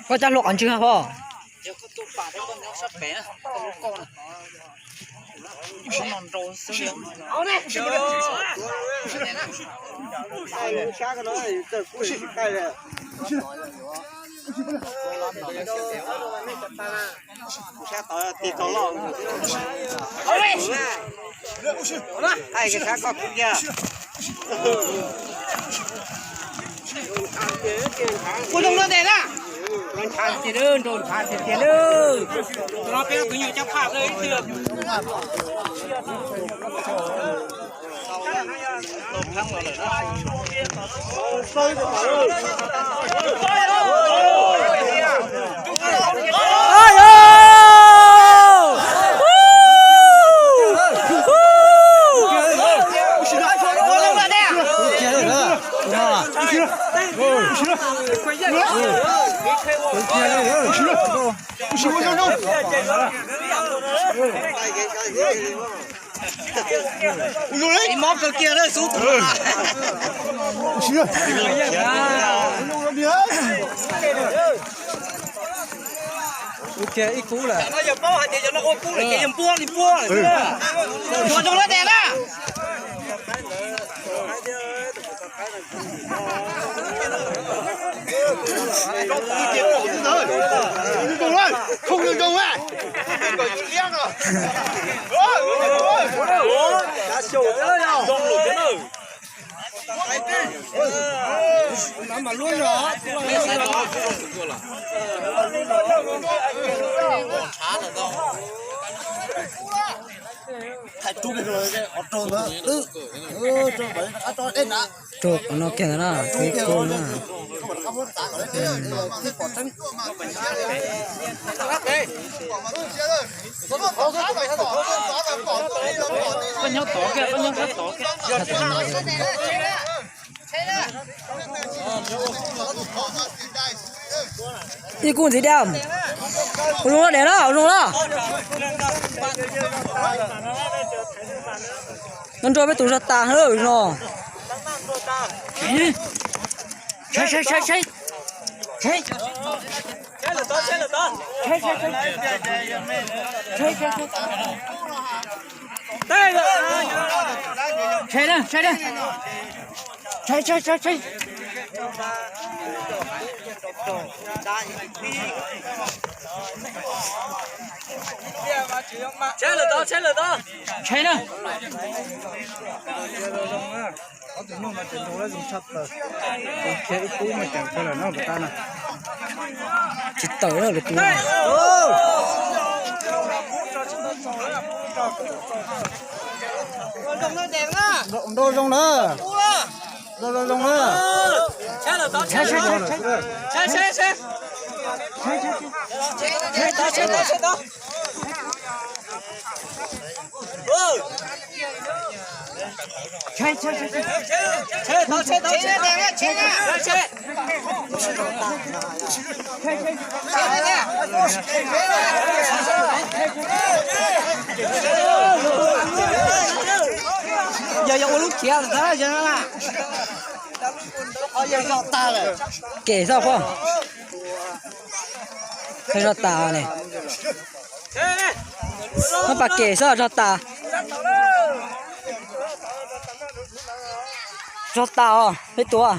Koj cab hlua qhov ntswg hos. Ua zoo no tes na. Nrau ntshav tiag tiag lawm, nrau ntshav tiag tiag lawm. Tus no peb tus nyuag cab phaj ib tug. Ib mob kawg kiag lawm xub. Ua kiag ib kub lawm. Yog paub hais tias yog no ua kub lawm ces yog npua li npua lawm xwb. Ua zoo lawm tes na. Rau qhov no kiag ntawd na, tus ib kub na. Koj nyob tod kiag, koj nyob sab tod kiag. Ib kub ntxiv dab. Ua zoo los tes na, ua zoo los. No nrog peb tus zog tas lawm no. Saib, saib, saib, saib. Saib na, saib na. Saib, saib, saib, saib. Saib na. Tsis tawm lawm tus. Nrau zoo na. Nrau zoo zoo na. Yog yog ua lub khiav ntag yog. Kem xwb pog. Zog tas ne. Muab pas kem xwb zog tas. Zog tas os peb tus.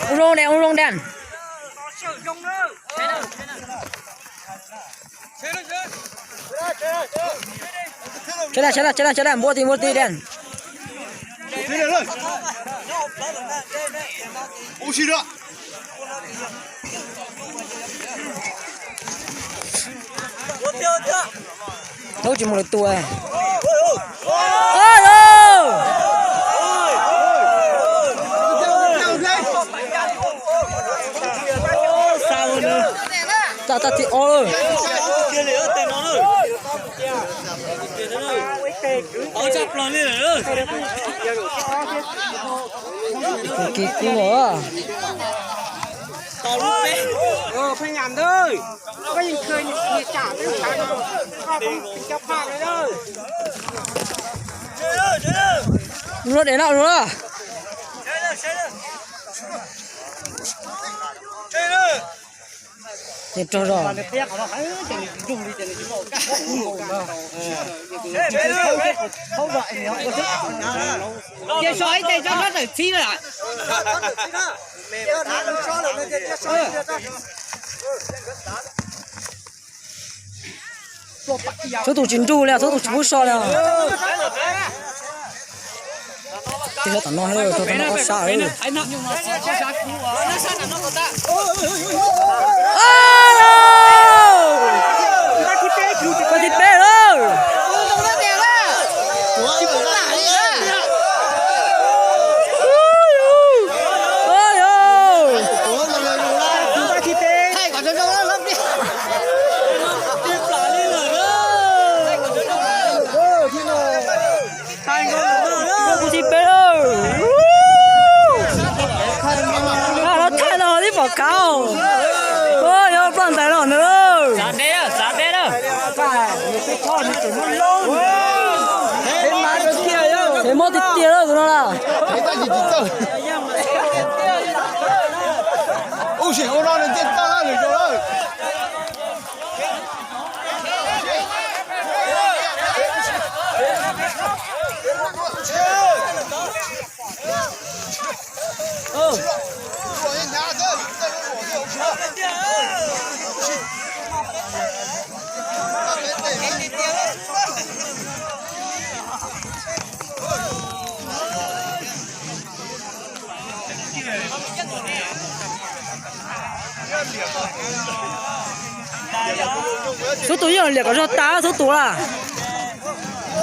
Ua zoo dej, ua zoo dej. Sawv daws, sawv daws, sawv daws, npuaj ti, npuaj ti dej. Thaub tsis mus lwm tus. Tag tag tim ob lawm. Kis kub os. Pheej yam ntawd, koj yeej khwv nyias tsam twb tshav no, koj kuv cov phaj no. Luag dev no luag. Ces rog zog. Ces so ib teg tso sab tawm txhib lawm. Txhua tus tsis nrug li, txhua tus tsis pub so li. Ces tom no, tom no ob sab. Pab thib peb lawm. Pab thib peb lawm. Los thaij no tib pom khav. Ua yog ploj ntais los ntawd lawm. Es mob tiag tiag lawm tus no na. Xub tus yeej liam kom zog tas xub tus lawm.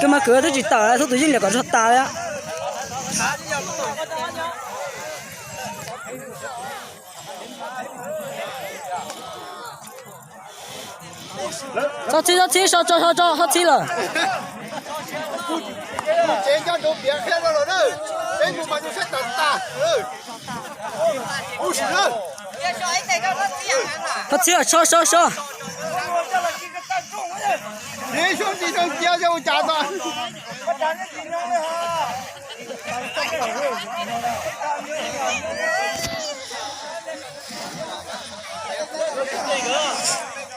Koj mas kwv twb tsis tawm, xub tus yeej liam kom zog tas li. Txhob txhib, txhob txhib, so tso, so tso, txhob txhib lawm. Txhob txhib, so, so, so.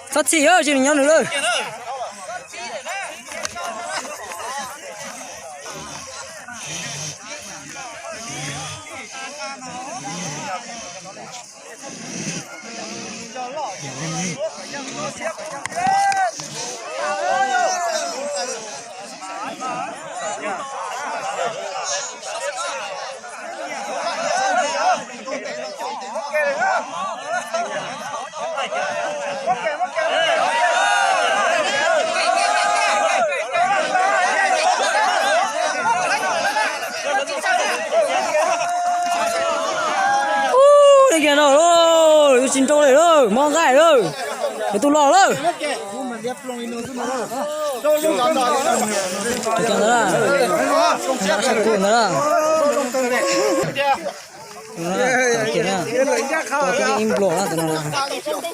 Txhob txhib, tsis nyob nws lawm. Ub, li kiag no, yuav tsis nrau li lawm, mob nqaij lawm. Yuav tus los lawm. Ntawd, ntawd, ib npluas na tus no.